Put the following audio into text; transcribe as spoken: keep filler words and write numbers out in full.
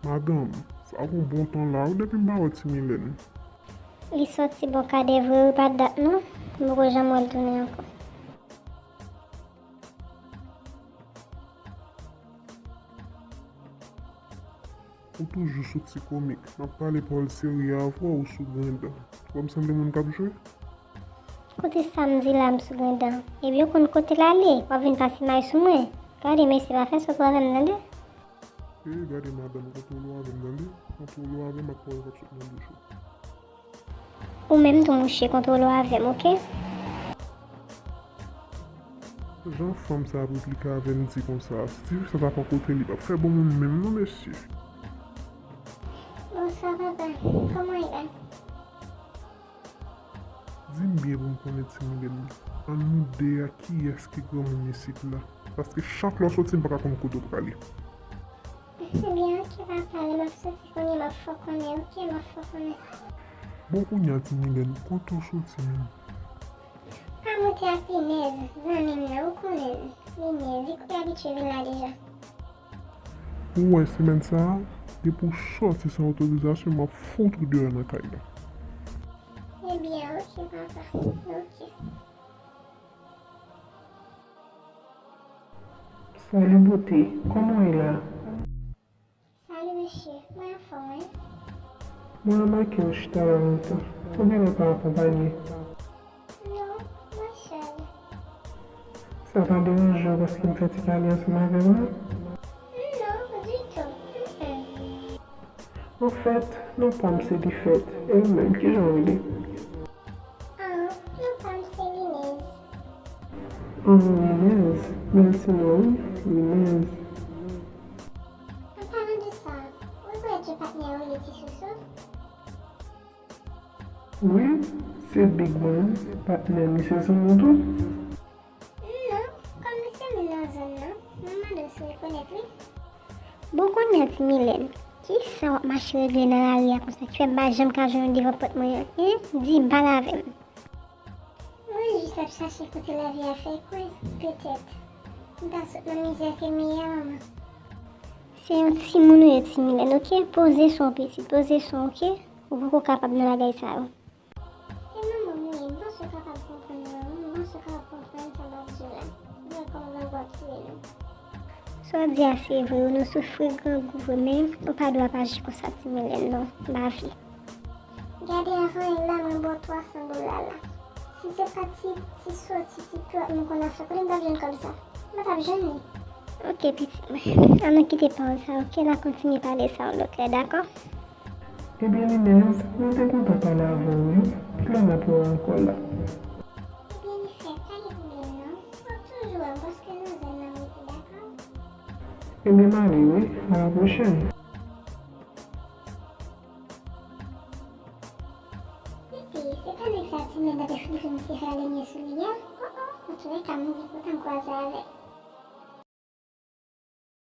Madanm, sa gon bon tan la wi depi m pa wè Ti Milèn. Li sòti bò Kadè vre wi, pa dat non. M poko janm wè l tounen ankò. Ou toujou sou ti komik. M ap pale pawòl serye avè w, ou sou grendan. Ou pa m sanble moun k ap jwe? Kote sa m di la m sou grendan? Ebyen, ou konn kote l ale, w ap vin pase may sou mwen. Gade, mesye, pa fè sòt avè m, tande? E, gade, madanm, kontwole w avè m, tande? Kontwole w avè m ak pawòl k ap sot nan bouch ou. Ou menm tou, mouche, kontwole w avè m, oke? Jan fanm sa ap replike avè m di konsa, si ti fi sa ta pran kote li, p ap fè bon moun menm non, mesye. Bonswa, papa. Kòman w ye la? Di m byen pou m konnen, Ti Milèn. An nou de a, kiyès ki granmoun isit la? Paske chak lè w soti, m pa ka konn kote w prale. Ebyen, oke, papa, lè m ap soti kounye a, m ap fè w konnen, oke, m ap fè w konnen. Bon, kounye a, Ti Milèn, kote w soti menm? Pa monte ak Linèz, zanmi m nan, ou konnen l. Linèz, li abitye vin la deja. Ou wè, semèn sa a, depi w sòti san otorizasyon, m ap fout ou deyò nan kay la. Ebyen, oke, papa, oke. Salut beauté, kòman w ye la? Salut monsieur, mwen anfòm wi. Mwen remake w chita la lontan. Ou genlè pa akonpanye? Non, mwen sèl. Sa pa deranje w paske m fè ti pale ansanm avè w la? Non, ditou. Mm-mm. Anfèt, non pa m se Difèt. E ou menm, kijan w rele? Ah, non pa m se Linèz. Ah, Linèz. Bèl ti non wi, Linèz. An palan de sa, ou rekonèt jan patnè w rele Ti Soso? Wi, se Big Mwen, patnè m, li se zanmi w tou? Non, kòm li se moun nan zòn nan, m ap mande w si w rekonèt li. Bon, kounye a, Ti Milèn, kisa w ap mache regle nan lari a konsa ki fè m pa janm ka jwenn ou devan pòt mwen an? Hen? Di m, pale avè m. Mwen jis ap chache kote lavi a fè kwè, petèt. M ta sot nan mizè ke m ye a, manman. Se yon timoun ou ye, Ti Milèn, oke? Poze son, pitit, poze son, oke? Ou poko kapab nan bagay sa yo. Se manman m ou ye, m panse w kapab konprann mwen, wi, m panse w kapab konprann sa m ap di w la. M wè kòman grangou ap touye nou. Sa w di a se vre wi, nou soufri grangou vre, men ou pa dwe ap aji konsa, Ti Milèn, non, m pa vle. Gade, avan yè la, mwen ba w twa san dola la. Si se pa ti, ti soti, ti plòt nou konn ap fè, kote m t ap jwenn kòb sa? M pa t ap jwenn li. Oke, pitit mwen. An nou kite pawòl sa, oke? N a kontinye pale sa yon lòt lè, dakò? Ebyen, Linèz, mwen te kontan pale avè w wi. Kilè n ap wè w ankò la? Ebyen, Difèt, pa gen pwoblèm non. W ap toujou wè m paske nan zòn nan m rete, dakò? Ebyen, m ale wi. A la pwochèn. Pitit, se pa nèg sa Ti Milèn t ap eksplike m te fè lènyè sou li a? Oh, oh, antoulèka, mwen byen kontan m kwaze avè l.